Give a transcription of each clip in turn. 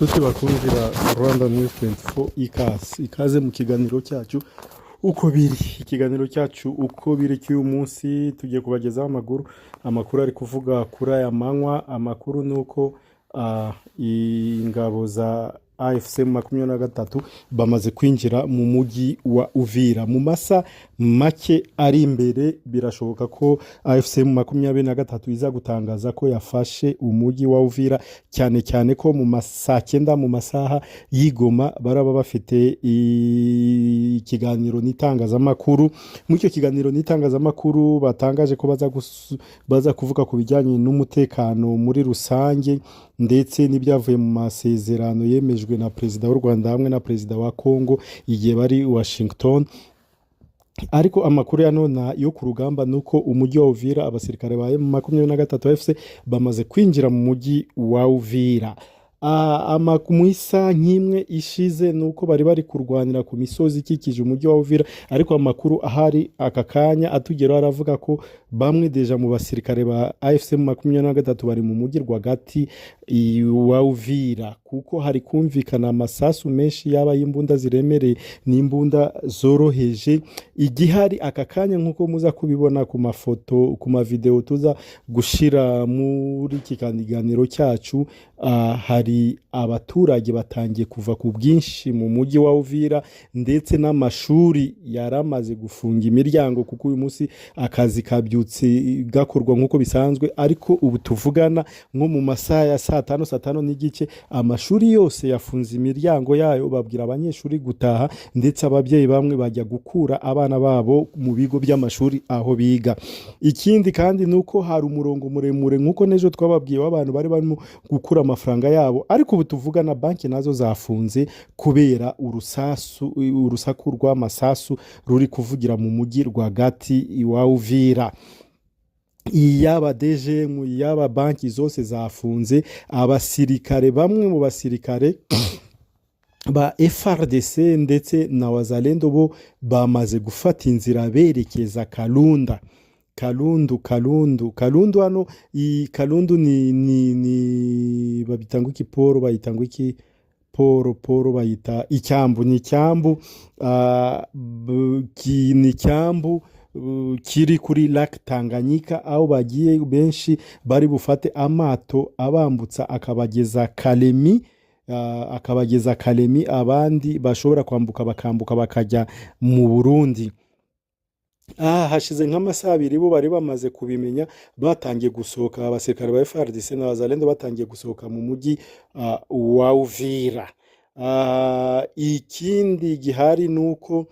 Nshuti bakunzi ba Rwanda News 24, ikaze, ikaze mu kiganiro cyacu uko biri. Ikiganiro cyacu uko biri cy'uyu munsi, tugiye kubagezaho amakuru ari kuvuga kuri aya manywa. Amakuru ni uko ingabo za AFC 23 bamaze kwinjira mu mujyi wa Uvira. Mu masa make ari imbere, birashoboka ko AFC 23 iza gutangaza ko yafashe umujyi wa Uvira, cyane cyane ko mu masaa 9, mu masaha y'Igoma, baraba bafite ikiganiro n'itangazamakuru. Muri icyo kiganiro n'itangazamakuru batangaje ko baza kuvuga ku bijyanye n'umutekano muri rusange, ndetse n'ibyavuye mu masezerano yemejwe na Perezida w'u Rwanda hamwe na Perezida wa Congo igihe bari Washington. Ariko amakuru ya none yo ku rugamba ni uko umujyi wa Uvira, abasirikare ba M23 AFC bamaze kwinjira mu mujyi wa Uvira. Mu isaha nk'imwe ishize ni uko bari kurwanira ku misozi ikikije umujyi wa Uvira. Ariko amakuru ahari aka kanya atugeraho aravuga ko bamwe déjà mu basirikare ba AFC 23 bari mu mujyi rwagati wa Uvira, kuko hari kumvikana amasasu menshi, yaba y'imbunda ziremereye n'imbunda zoroheje. Igihari aka kanya, nk'uko muza kubibona ku mafoto, ku mavideo tuza gushira muri iki kiganiro cyacu, hari abaturage batangiye kuva ku bwinshi mu mujyi wa Uvira, ndetse n'amashuri yaramaze gufunga imiryango, kuko uyu munsi akazi kabyutse gakorwa nk'uko bisanzwe. Ariko ubu tuvugana, nko mu masaha ya saa 5, saa 5 n'igice, amashuri yose yafunze imiryango yayo, babwira abanyeshuri gutaha, ndetse ababyeyi bamwe bajya gukura abana babo mu bigo by'amashuri aho biga. Ikindi kandi ni uko hari umurongo muremure, nk'uko n'ejo twababwiye, w'abantu bari barimo gukura amafaranga yabo. Ariko ubu tuvugana, banki nazo zafunze kubera urusaku rw'amasasu ruri kuvugira mu mujyi rwagati wa Uvira. Yaba DGM, yaba banki, zose zafunze. Abasirikare, bamwe mu basirikare ba FARDC ndetse na Wazalendo, bo bamaze gufata inzira berekeza Kalunda. Kalundu, Kalundu, Kalundu hano i Kalundu ni babita ngo iki? Poro bayita ngo iki? Poro bayita icyambu, ni icyambu, ni icyambu kiri kuri Lac Tanganyika, aho bagiye benshi bari bufate amato abambutsa akabageza Kalemi, akabageza Kalemi. Abandi bashobora kwambuka, bakambuka bakajya mu Burundi. Aha hashize nk'amasaha 2 bo bari bamaze kubimenya, batangiye gusohoka. Abasirikare ba FARDC na Wazalendo batangiye gusohoka mu mujyi wa Uvira. Ikindi gihari ni uko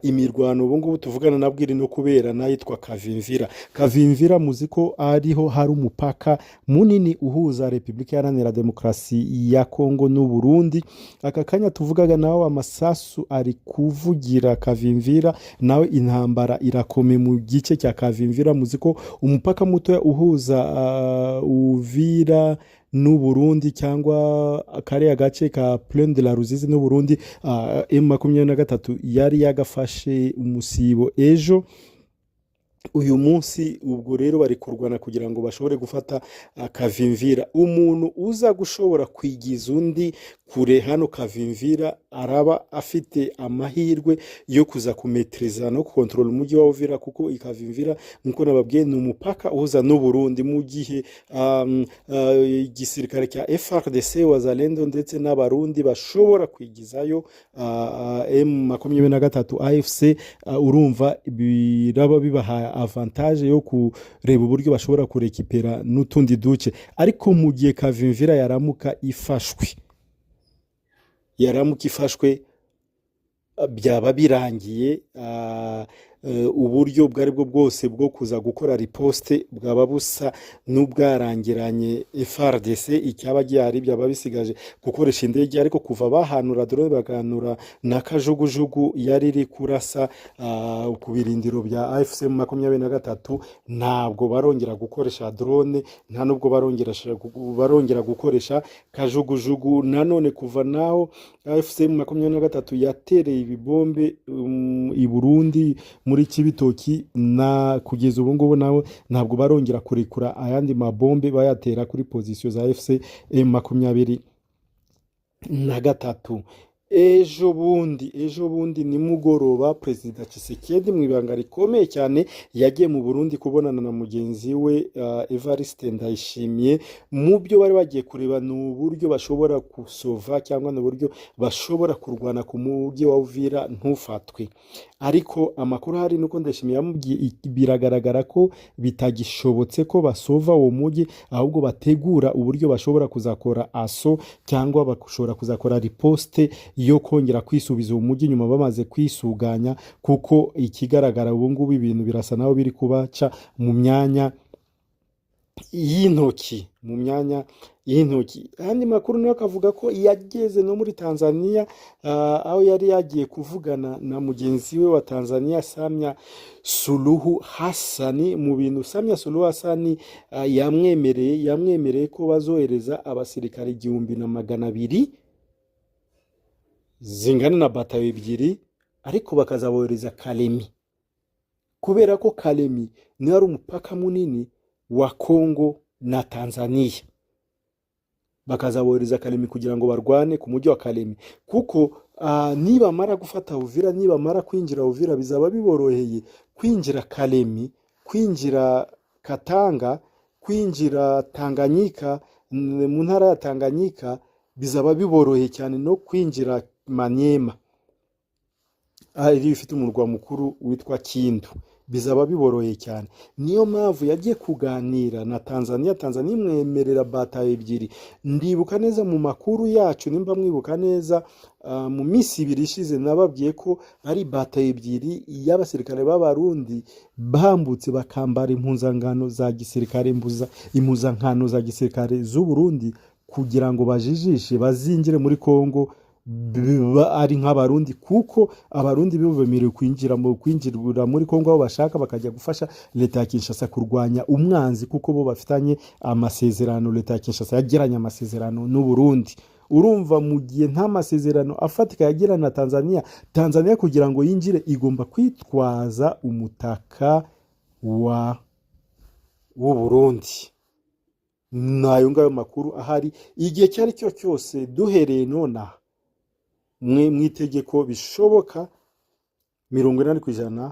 imirwano ubu ngubu tuvugana nabwo iri no kubera n'ahitwa Kavimvira. Kavimvira muzi ko ariho hari umupaka munini uhuza Repubulika Iharanira Demokarasi ya Kongo n'u Burundi. Aka kanya tuvugaga nawe amasasu ari kuvugira Kavimvira, nawe intambara irakomeye mu gice cya Kavimvira. Muzi ko umupaka mutoya uhuza Uvira n'u Burundi, cyangwa kariya gace ka Plaine de la Ruzizi n'u Burundi, M23 yari yagafashe umusibo ejo. Uyu munsi ubwo rero bari kurwana kugira ngo bashobore gufata Kavimvira. Umuntu uza gushobora kwigiza undi kure hano Kavimvira araba afite amahirwe yo kuza kumetereza no gukontorora umujyi wa Uvira, kuko i Kavimvira, nk'uko nababwiye, ni umupaka uhuza n'u Burundi. Mu gihe igisirikare cya FARDC, Wazalendo ndetse n'Abarundi bashobora kwigizayo M23 AFC, urumva biraba bibahaye avantage yo kureba uburyo bashobora kurekipera n'utundi duce. Ariko mu gihe Kavimvira yaramuka ifashwe, byaba birangiye. Uburyo ubwo ari bwo bwose bwo kuza gukora riposte bwaba busa n'ubwarangiranye FARDC. Icyaba gihari, byaba bisigaje gukoresha indege. Ariko kuva bahanura drone, bagahanura na kajugujugu yari iri kurasa ku birindiro bya AFC 23, ntabwo barongera gukoresha drone, nta nubwo barongera gukoresha kajugujugu. Nanone kuva naho AFC 23 yatereye ibibombe i Burundi muri Kibitoki, na kugeza ubu ngubu nawe ntabwo barongera kurekura ayandi mabombe bayatera kuri position za AFC M makumyabiri. na gatatu. Ejo bundi nimugoroba, Perezida Tshisekedi mu ibanga rikomeye cyane yagiye mu Burundi kubonana na mugenzi we Evariste Ndayishimiye. Mu byo bari bagiye kureba ni uburyo bashobora gusova cyangwa ni uburyo bashobora kurwana ku mujyi wa Uvira ntufatwe. Ariko amakuru ahari ni uko Ndayishimiye yamubwiye, biragaragara ko bitagishobotse ko basova uwo mujyi, ahubwo bategura uburyo bashobora kuzakora assaut cyangwa bashobora kuzakora riposte yo kongera kwisubiza uwo mujyi nyuma bamaze kwisuganya, kuko ikigaragara ubu ngubu ibintu birasa naho biri kubaca mu myanya y'intoki. Andi makuru nayo akavuga ko yageze no muri Tanzania, aho yari yagiye kuvugana na mugenzi we wa Tanzania, Samia Suluhu Hassan. Mu bintu Samia Suluhu Hassan yamwemereye ko bazohereza abasirikare 1200 zingana na batayo 2, ariko bakazabohereza Kalemi, kubera ko Kalemi niyo ari umupaka munini wa Kongo na Tanzania. Bakazabohereza Kalemi kugira ngo barwane ku mujyi wa Kalemi, kuko nibamara gufata Uvira, nibamara kwinjira Uvira, bizaba biboroheye kwinjira Kalemi, kwinjira Katanga, kwinjira Tanganyika, mu ntara ya Tanganyika. Bizaba biboroheye cyane no kwinjira Maniema ari ifite umurwa mukuru witwa Kindu. Bizaba biboroheye cyane. Niyo mpamvu yagiye kuganira na Tanzania. Tanzania imwemerera batayo 2. Ndibuka neza mu makuru yacu, nimba mwibuka neza, mu minsi 2 ishize nababwiye ko ari batayo 2 y'abasirikare b'Abarundi bambutse bakambara impuzankano za gisirikare, impuzankano za gisirikare z'u Burundi, kugira ngo bajijishe bazinjire muri Kongo biba ari nk'Abarundi, kuko Abarundi bo bemerewe kwinjira muri Kongo aho bashaka, bakajya gufasha leta ya Kinshasa kurwanya umwanzi, kuko bo bafitanye amasezerano. Leta ya Kinshasa yagiranye amasezerano n'u Burundi. Urumva, mu gihe nta masezerano afatika yagirana na Tanzania, Tanzania kugira ngo yinjire igomba kwitwaza umutaka wa w'u Burundi. Ni ayo ngayo makuru ahari. Igihe icyo ari cyo cyose duhereye nonaha, mwe mu itegeko bishoboka 80%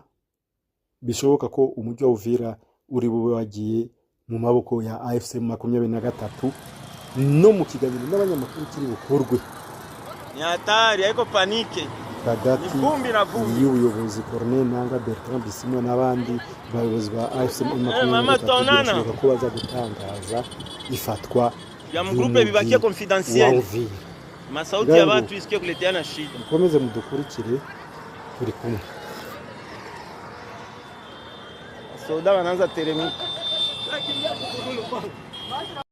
bishoboka ko umujyi wa Uvira uri bube wagiye mu maboko ya AFC 23. No mu kiganiro n'abanyamakuru kiri bukorwe Ni hatari, haiko panique. hagati Ni vumbi na vumbi. y'ubuyobozi Corneille Nanga, Bertrand Bisimwa n'abandi bayobozi ba AFC makumyabiri na Mama, gatatu, tutaonana. birashoboka ko baza gutangaza ifatwa Ya mgrupe bibakie ry'umujyi wa confidentiel. Uvira. Masauti ya Ngango. watu isikie kuleteana shida. Mukomeze mudukurikire, turi kumwe. Soda wanaanza teremka.